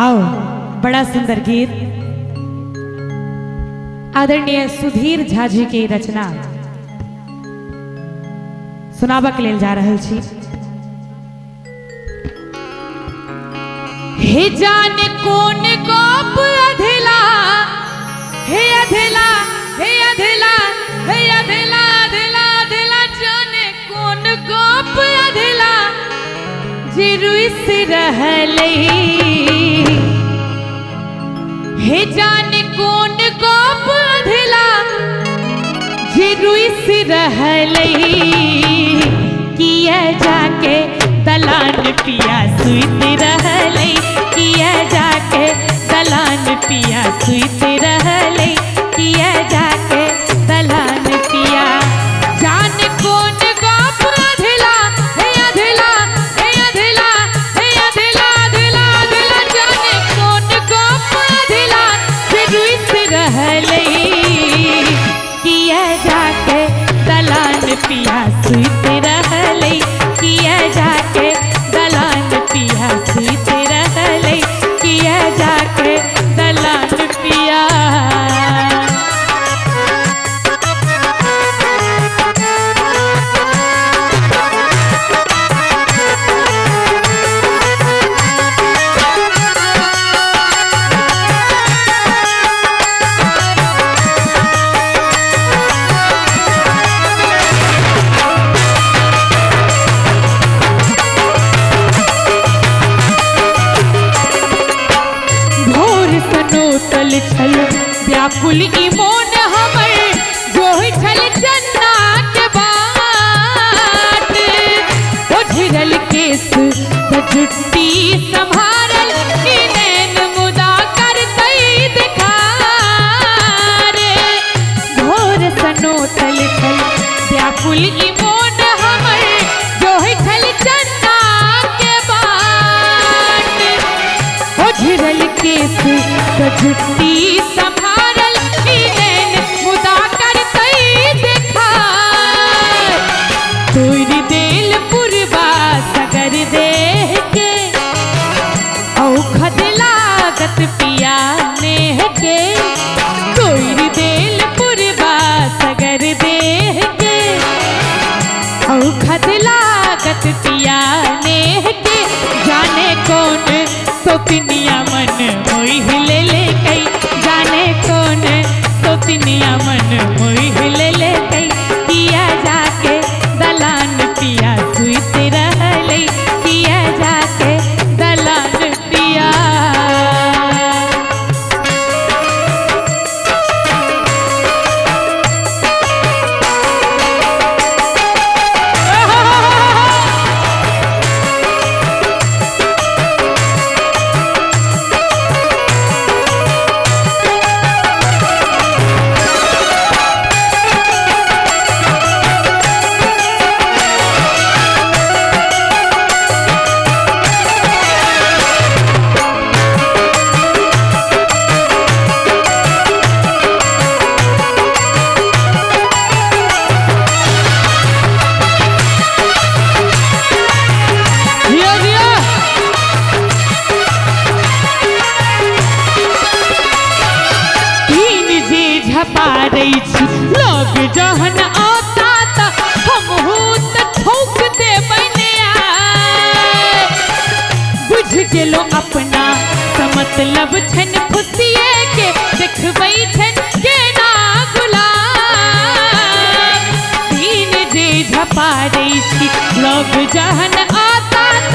आओ, बड़ा सुंदर गीत आदरणीय सुधीर झा जी के रचना सुनाबक लेल जा रहल छी। हे जाने कोन गप अधेला, हे अधेला, हे अधेला, हे अधेला, अधेला अधेला, जाने कोन गप अधेला जे रुस रहलै। हे जाने कोन गप अधेला जे रुस रहलै, किया जाके दलान पिया सुइत रहलै, किया जाके दलान पिया सुइत रहलै, किया जाके दलान पिया। जाने कोन गप अधेला, हे अधेला, हे अधेला, हे अधेला, अधेला अधेला, जाने कोन गप अधेला जे रुस रहलै, किया जाके दलान पिया सुइत रहलै, किया जाके दलान पिया सुइत रहलै, किया जाके दलान पिया। भोर सनोतल छल व्याकुल ई मोन हमर, जोहि छल चन्ना के बाट, ओझरल केस त जुट्टी सम्हारल ई नैन मुदा करतै देखार। भोर सनोतल छल व्याकुल ई मोन हमर, जोहि छल चन्ना के बाट, ओझरल केस त जुट्टी सम्हारल ई नैन मुदा करतै देखार। तोड़ि देल पुरबा सगर देह के, औखद लागत पिया नेह के, तोड़ि देल पुरबा सगर देह के, औखद लागत पिया नेह के। जाने कौन सोतिनिया मन मोहि ले ले कई, जाने कौन सोतिनिया मन मोहि ले ले कई, किया जाके दलान पिया सुइत रहलै, किया जाके दलान पिया। जिया जिया। तीन जे झपारै छी लोग जहन आता त हमहू त ठोक देबै ने आय। बुझ गेलो अपना मतलब छन फुसिए के, देखबै छन केना गुलाम। तीन जे झपारै छी लोग जहन आता त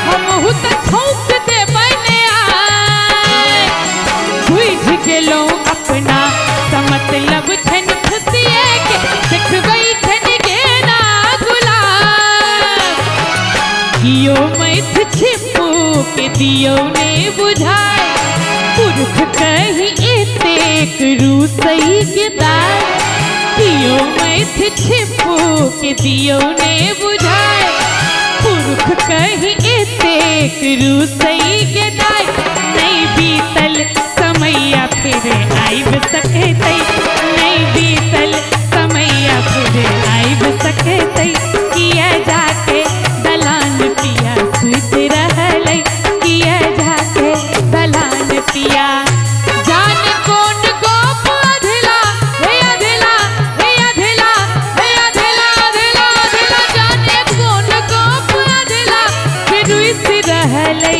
हमहू त ठोक देबै ने आय। बुझ गेलो अपना मतलब छन खुशिए के, देखबै छन गेना गुलाम। कियो मैथ छिपू के दियो ने बुझाय, पुरुख कही एतेक रूसई के दाय। कियो मैथ छिपू के दियो ने बुझाय, पुरुख कही एतेक रूसई के दाय। नहीं बीतल समैया फिर आइब सकतै, नहीं बीतल समैया फिर आइब सकतै, किया जाके दलान पिया सुइत रहलै, किया जाके रुसि रहलै।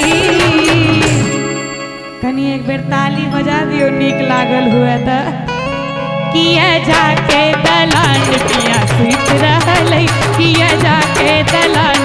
कनि एक बेर ताली बजा दियौ, नीक लागल हुए तऽ। किया जाके दलान पिया सुति रहलै, किया जाके दलान।